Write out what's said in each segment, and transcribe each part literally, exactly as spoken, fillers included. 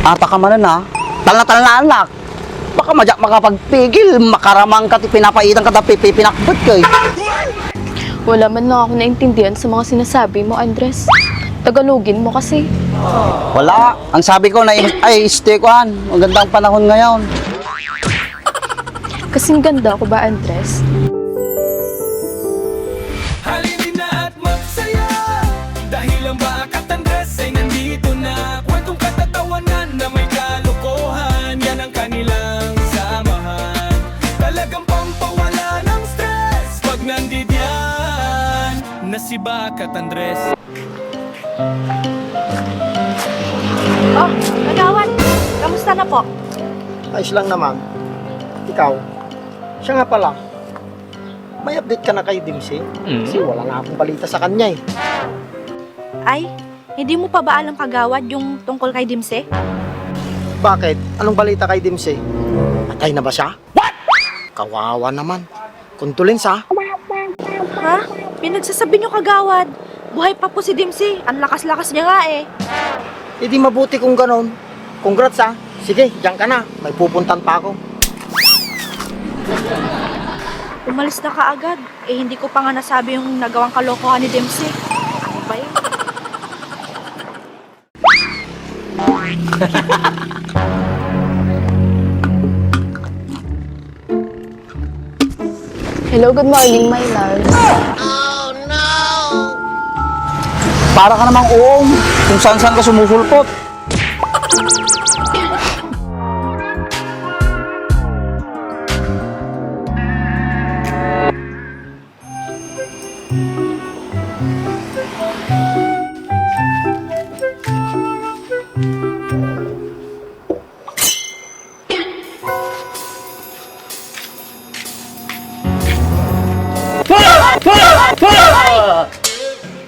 Ata ka manen, ha? Talna-talnaanak. Baka madiak makapagpigil, makaramang ka ti pinapaitan ka da pipinakbet kay. Wala man lang ako naintindihan sa mga sinasabi mo, Andres. Tagalogin mo kasi. Wala. Ang sabi ko na, ay, este, kuan. Magandang panahon ngayon. Kasing ganda ko ba, Andres? Halina at magsaya dahil ang Bakat Andres ay nandito na. Kwentong katatawanan na may kalokohan, yan ang kanilang samahan. Talagang pampawala ng stress pag nandidiyan na si Bakat Andres. Oh, kagawad, kamusta na po? Ayos lang naman. Ikaw? Siya nga pala, may update ka na kay Dimsi? Mm. Kasi wala na akong balita sa kanya eh. Ay, hindi mo pa ba alam, kagawad, yung tungkol kay Dimsi? Bakit? Anong balita kay Dimsi? Patay na ba siya? What? Kawawa naman. Condolence, ha? Ha? Pinagsasabi niyo, kagawad? Buhay pa po si Dimsi. Ang lakas-lakas niya nga eh. Eh, di mabuti kung ganon. Congrats, ha? Sige, diyan ka na. May pupuntan pa ako. Umalis na kaagad. Eh, hindi ko pa nga nasabi yung nagawang kalokohan ni Dimsi. Ano ba yun? Hello, good morning, my love. Para ka namang uong kung saan-saan ka sumusulpot.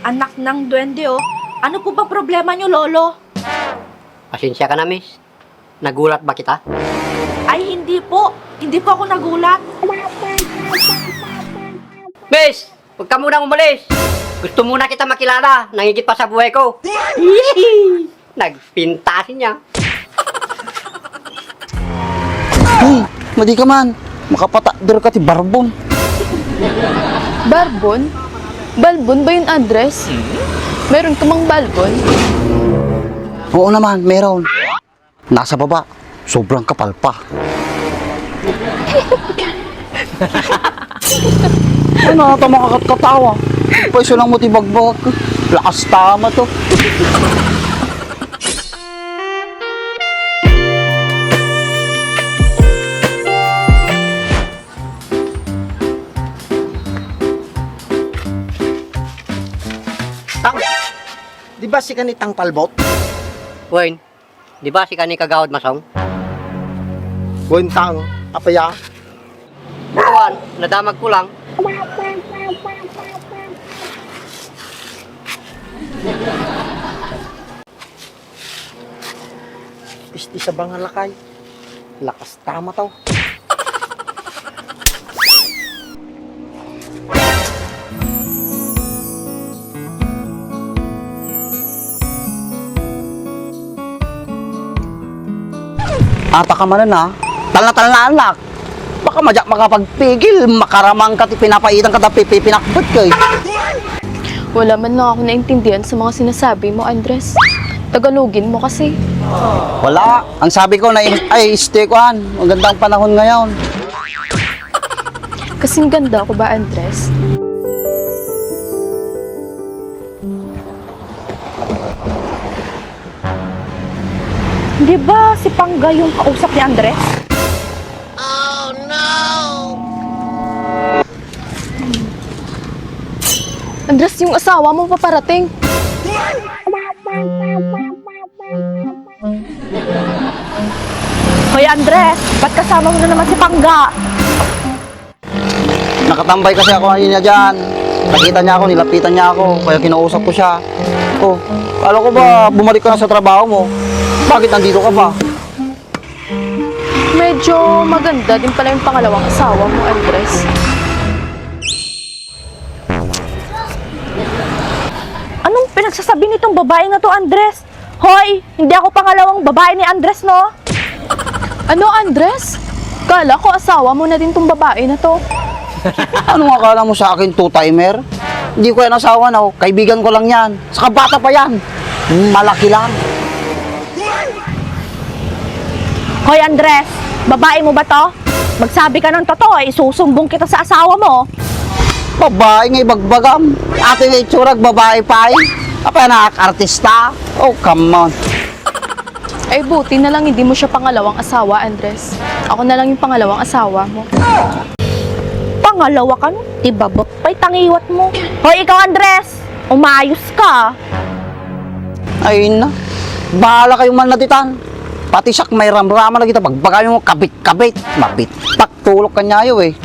Anak ng duwende, oh. Ano po bang problema niyo, Lolo? Pasensya ka na, miss. Nagulat ba kita? Ay, hindi po. Hindi po ako nagulat. Miss! Huwag ka munang umalis! Gusto muna kita makilala, nangigit pa sa buhay ko. Yee! Nagpintas niya. Uy, madi ka man. Makapatakder ka ti barbon. Barbon? Balbon ba yung address? Meron ka mang balbon? Oo naman, meron. Nasa baba, sobrang kapal pa. Ay, nakatama ka katkatawa. Paiso lang mo ti bagbag. Lakas tama to. Tang, di ba si kanitang palbot? Wayne, di ba si kani Kagawad Masong? Wayne, Tang, apaya? Kuwan, nadamag ko lang. Pisti sa bangalakay. Lakas tama to. Ata ka manen, ha? Talna-talnaanak. Baka madiak makapagpigil, makaramang ka ti pinapaitan ka da pipinakbet kay. Wala man lang ako naintindihan sa mga sinasabi mo, Andres. Tagalogin mo kasi. Wala. Ang sabi ko na, ay, este, kuan. Magandang panahon ngayon. Kasing ganda ko ba, Andres? Di ba si Pangga yung kausap ni Andres? Andres, yung asawa mo paparating. Hoy, Andres, ba't kasama mo na naman si Pangga? Nakatambay kasi ako kanina dyan. Nakita niya ako, nilapitan niya ako, kaya kinausap ko siya. Oh, kala ko ba bumalik ka na sa trabaho mo? Bakit nandito ka pa? Medyo maganda din pala yung pangalawang asawa mo, Andres. Anong pinagsasabi nitong babae na to, Andres? Hoy, hindi ako pangalawang babae ni Andres, no? Ano, Andres? Kala ko asawa mo na din tong babae na to. Anong akala mo sa akin, two-timer? Hindi ko yan asawa, no? Kaibigan ko lang yan. Saka bata pa yan. Malaki lang. Hoy, Andres, babae mo ba to? Magsabi ka ng totoo, isusumbong kita sa asawa mo. Babae nga ibagbagam. Ato nga itsura, babae pa eh. Apa na, artista? Oh, come on. Ay, buti na lang hindi mo siya pangalawang asawa, Andres. Ako na lang yung pangalawang asawa mo. Pangalawa ka, no? Ibabot pa'y tangiwat mo. Hoy, ikaw, Andres! Umayos ka! Ay, na. Bahala kayo man na ditan. Pati siak may ramrama na kita. Pagbagay mo, kabit-kabit. Mabit. Paktulok ka niya, eh.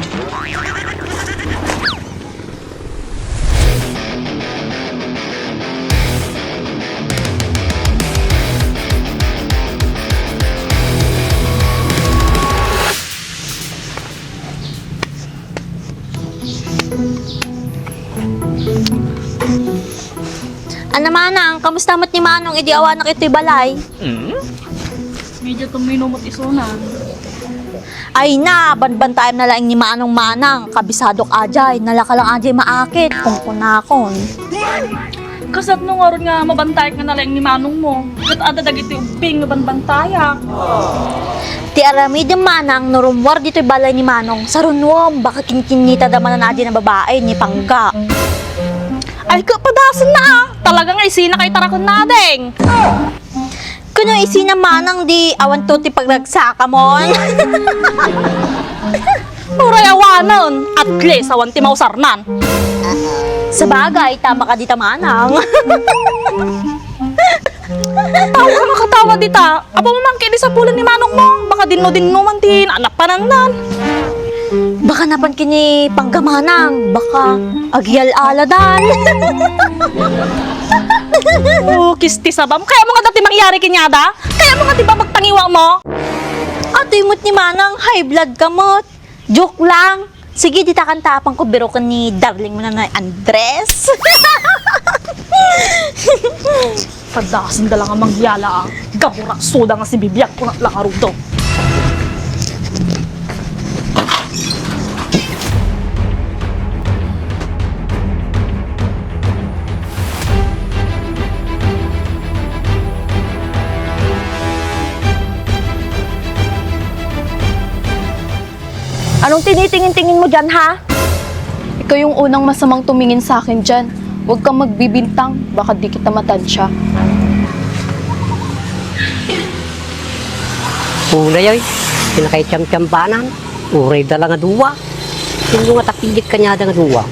Ano, Manang, kamusta met ni Manong idi awanak itoy balay? Medyo tuminumot isunan. Ay na, banbantayan na laeng ni Manong, Manang. Kabisadok ajay, nalaka lang ajay maakit, kunkunakon. Kasat no ngarud nga mabantayak nga nalaeng ni Manong mo. Ket adda dagiti ubbing nga banbantayak. Ti aramidem, Manang, no rummuar ditoy balay ni Manong, sarunuam, baka kinkinnita da manen ajay a babae ni Pangga. Ay, kapadasen na, ah. Talaga nga isina kay tarakon nadeng. Kuno isina, Manang, di awan to ti pagragsakamon. Uray awanen, at least awan ti mausarnan. Sabagay, tama ka dita, Manang. Tao ka makatawa dita. Apo mo man kini sapulan ni Manong mo. Baka dinno-dinno man ti napanannan. Baka napan kini Pangga, Manang. Baka agyal-aladan. Oh, kisti sabam. Kaya mo nga dati mangyari kanyada? Kaya mo nga di ba magtangiwa mo? Atoy met ni Manang, high blood ka met. Joke lang. Sige, dita kanta apang ko biroken ni darling mo na ni Andres. Padasen da lang nga mangyala, ah. Gaburak soda nga sibibiag ko na lang arudo. Anong tinitingin-tingin mo dyan, ha? Ikaw yung unang masamang tumingin sa akin dyan. Huwag kang magbibintang, baka di kita matansya. Unay, oy, pinakaityamtyambanan, uray da la nga dua. Sino nga tapilit kaniada nga dua?